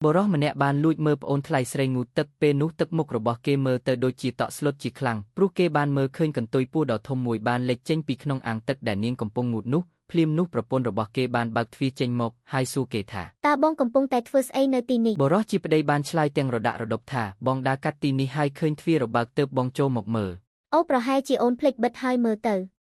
បុរសម្នាក់បានលួចមើលប្អូនថ្លៃស្រីងូតទឹកពេលនោះទឹកមុខរបស់គេមើលទៅដូចជាតក់ស្លុតជាខ្លាំងព្រោះគេបានមើលឃើញកន្ទុយពស់ដ៏ធំមួយបានលេចចេញពីក្នុងអាងទឹកដែលនាងកំពុងងូតនោះភ្លាមនោះប្រពន្ធរបស់គេបានបើកទ្វារចេញមកហើយសួរគេថា តើបងកំពុងតែធ្វើស្អីនៅទីនេះ បុរសជាប្តីបានឆ្លើយទាំងរដាក់រដុបថាបងដើរកាត់ទីនេះហើយឃើញទ្វាររបើកទើបបងចូលមកមើល អូប្រហែលជាអូនភ្លេចបិទហើយមើលទៅ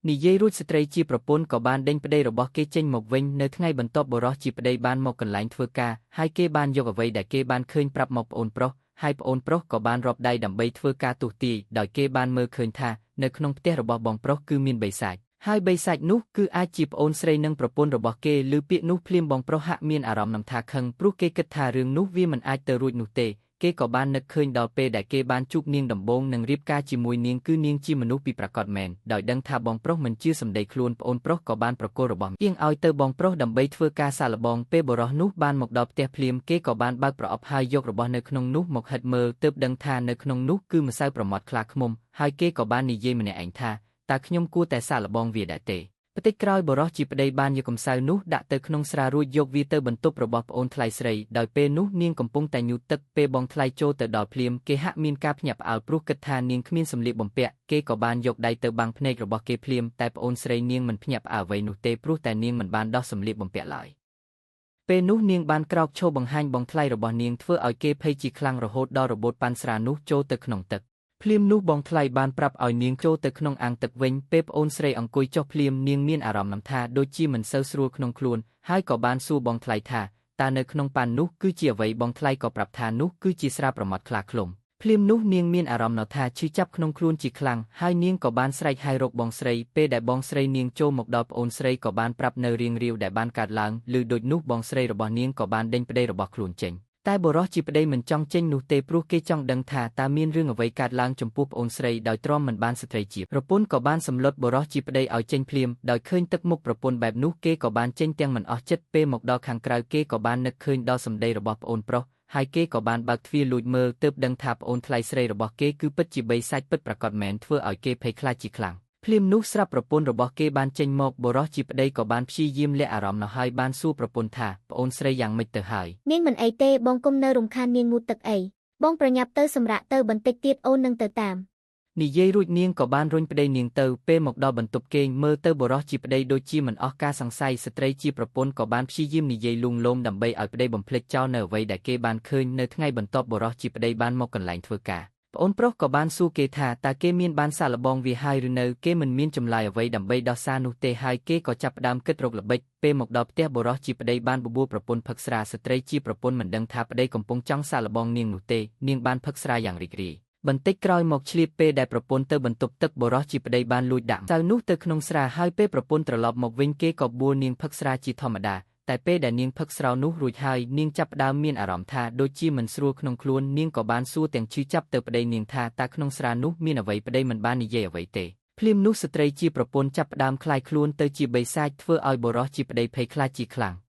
និយាយរួចស្ត្រីជាប្រពន្ធក៏បានដេញប្តីរបស់គេចេញមកវិញនៅថ្ងៃបន្ទាប់បុរសជាប្តីបានមកកន្លែងធ្វើការហើយគេបានយកអ្វីដែលគេបានឃើញប្រាប់មកប្អូនប្រុសហើយប្អូនប្រុសក៏បានរាប់ដៃដើម្បីធ្វើការទស្សន៍ទាយដោយគេបានមើលឃើញថានៅក្នុងផ្ទះរបស់បងប្រុសគឺមានបិសាចហើយបិសាចនោះគឺអាចជាប្អូនស្រីនិងប្រពន្ធរបស់គេឬពាក្យនោះភ្លាមបងប្រុសហាក់មានអារម្មណ៍ថាខឹងព្រោះគេគិតថារឿងនោះវាមិនអាចទៅរួចនោះទេគេក៏បាននឹកឃើញដល់ពេលដែលគេបានជួបនាងដំបូងនិងរៀបការជាមួយនាងគឺនាងជាមនុស្សពីប្រាកដមែនដោយដឹងថាបងប្រុសមិនជឿសម្ដីខ្លួនប្អូនប្រុសក៏បានប្រគល់របស់នាងឲ្យទៅបងប្រុសដើម្បីធ្វើការសាកល្បងពេលបុរសនោះបានមកដល់ផ្ទះភ្លាមគេក៏បានបើកប្រអប់ហើយយករបស់នៅក្នុងនោះមកហិតមើលទើបដឹងថានៅក្នុងនោះគឺម្សៅប្រមាត់ខ្លាឃ្មុំហើយគេក៏បាននិយាយម្នាក់ឯងថាតើខ្ញុំគួរតែសាកល្បងវាដែរទេបន្តិចក្រោយបុរសជាប្តីបានយកកម្សៅនោះដាក់ទៅក្នុងស្រារួចយកវាទៅបន្ទប់របស់ប្អូនថ្លៃស្រីដោយពេលនោះនាងកំពុងតែញូតទឹកពេលបងថ្លៃចូលទៅដល់ភ្លាមគេហាក់មានការភ្ញាក់ផ្អើលព្រោះគិតថានាងគ្មានសម្លៀកបំពាក់គេក៏បានយកដៃទៅបាំងភ្នែករបស់គេភ្លាមតែប្អូនស្រីនាងមិនភ្ញាក់ផ្អើលអ្វីនោះទេព្រោះតែនាងមិនបានដោះសម្លៀកបំពាក់ឡើយពេលនោះនាងបានក្រោកឈរបង្ហាញបងថ្លៃរបស់នាងធ្វើឲ្យគេភ័យជាខ្លាំងរហូតដល់របូតប៉ាន់ស្រានោះចូលទៅក្នុងទឹកភ្លាមនោះបងថ្លៃបានប្រាប់ឲ្យនាងចូលទៅក្នុងអាងទឹកវិញពេលប្អូនស្រីអង្គុយចុះភ្លាមនាងមានអារម្មណ៍ថាដូចជាមិនសូវស្រួលក្នុងខ្លួនហើយក៏បានសួរបងថ្លៃថាតើនៅក្នុងប៉ាន់នោះគឺជាអ្វីបងថ្លៃក៏ប្រាប់ថានោះគឺជាស្រាប្រមាត់ខ្លាឃ្លុំភ្លាមនោះនាងមានអារម្មណ៍ថាឈឺចាប់ក្នុងខ្លួនជាខ្លាំងហើយនាងក៏បានស្រែកហៅរកបងស្រីពេលដែលបងស្រីនាងចូលមកដល់ប្អូនស្រីក៏បានប្រាប់នៅរៀងរាវដែលបានកើតឡើងឬដូចនោះបងស្រីរបស់នាងក៏បានដេញប្តីរបស់ខ្លួនចេញតែបុរសជាប្តីមិនចង់ចេញនោះទេព្រោះគេចង់ដឹងថាតើមានរឿងអ្វីកើតឡើងចំពោះប្អូនស្រីដោយទ្រាំមិនបានស្ត្រីជាប្រពន្ធក៏បានសម្លុតបុរសជាប្តីឲ្យចេញភ្លាមដោយឃើញទឹកមុខប្រពន្ធបែបនោះគេក៏បានចេញទាំងមិនអស់ចិត្តពេលមកដល់ខាងក្រៅគេក៏បាននឹកឃើញដល់សម្ដីរបស់ប្អូនប្រុសហើយគេក៏បានបើកទ្វារលួចមើលទើបដឹងថាប្អូនថ្លៃស្រីរបស់គេគឺពិតជាបិសាចពិតប្រាកដមែនធ្វើឲ្យគេភ័យខ្លាចជាខ្លាំងភ្លាមនោះស្រាប់ប្រពន្ធរបស់គេបានចេញមកបុរសជាប្តីក៏បានព្យាយាមលាក់អារម្មណ៍នោះហើយបានសួរប្រពន្ធថាប្អូនស្រីយ៉ាងម៉េចទៅហើយ នាងមិនអីទេបងគុំនៅរំខាននាងងូតទឹកអីបងប្រញាប់ទៅសម្រាកទៅបន្តិចទៀតអូននឹងទៅតាម និយាយរួចនាងក៏បានរុញប្តីនាងទៅពេលមកដល់បន្ទប់គេងមើលទៅបុរសជាប្តីដូចជាមិនអស់ការសង្ស័យស្ត្រីជាប្រពន្ធក៏បានព្យាយាមនិយាយលួងលោមដើម្បីឲ្យប្តីបំភ្លេចចោលនៅអ្វីដែលគេបានឃើញនៅថ្ងៃបន្ទាប់បុរសជាប្តីបានមកកន្លែងធ្វើការប្អូនប្រុសក៏បានសួរគេថាតើគេមានបានសាកល្បងវាហើយឬនៅគេមិនមានចម្លើយអ្វីដើម្បីដោះសារនោះទេហើយគេក៏ចាប់ផ្ដើមគិតរកល្បិចពេលមកដល់ផ្ទះបុរសជាប្តីបានបបួលប្រពន្ធផឹកស្រាស្ត្រីជាប្រពន្ធមិនដឹងថាប្តីកំពុងចង់សាកល្បងនាងនោះទេនាងបានផឹកស្រាយ៉ាងរីករាយបន្តិចក្រោយមកឆ្លៀតពេលដែលប្រពន្ធទៅបន្ទប់ទឹកបុរសជាប្តីបានលួចដាក់ម្សៅនោះទៅក្នុងស្រាហើយពេលប្រពន្ធត្រឡប់មកវិញគេក៏បួលនាងផឹកស្រាជាធម្មតាតែពេលដែលនាងផឹកស្រានោះរួចហើយនាងចាប់ផ្ដើមមានអារម្មណ៍ថាដូចជាមិនស្រួលក្នុងខ្លួននាងក៏បានសួរទាំងឈឺចាប់ទៅប្តីនាងថាតើក្នុងស្រានោះមានអ្វីប្តីមិនបាននិយាយអ្វីទេភ្លាមនោះស្ត្រីជាប្រពន្ធចាប់ផ្ដើមក្លាយខ្លួនទៅជាបិសាចធ្វើឲ្យបុរសជាប្តីភ័យខ្លាចជាខ្លាំង។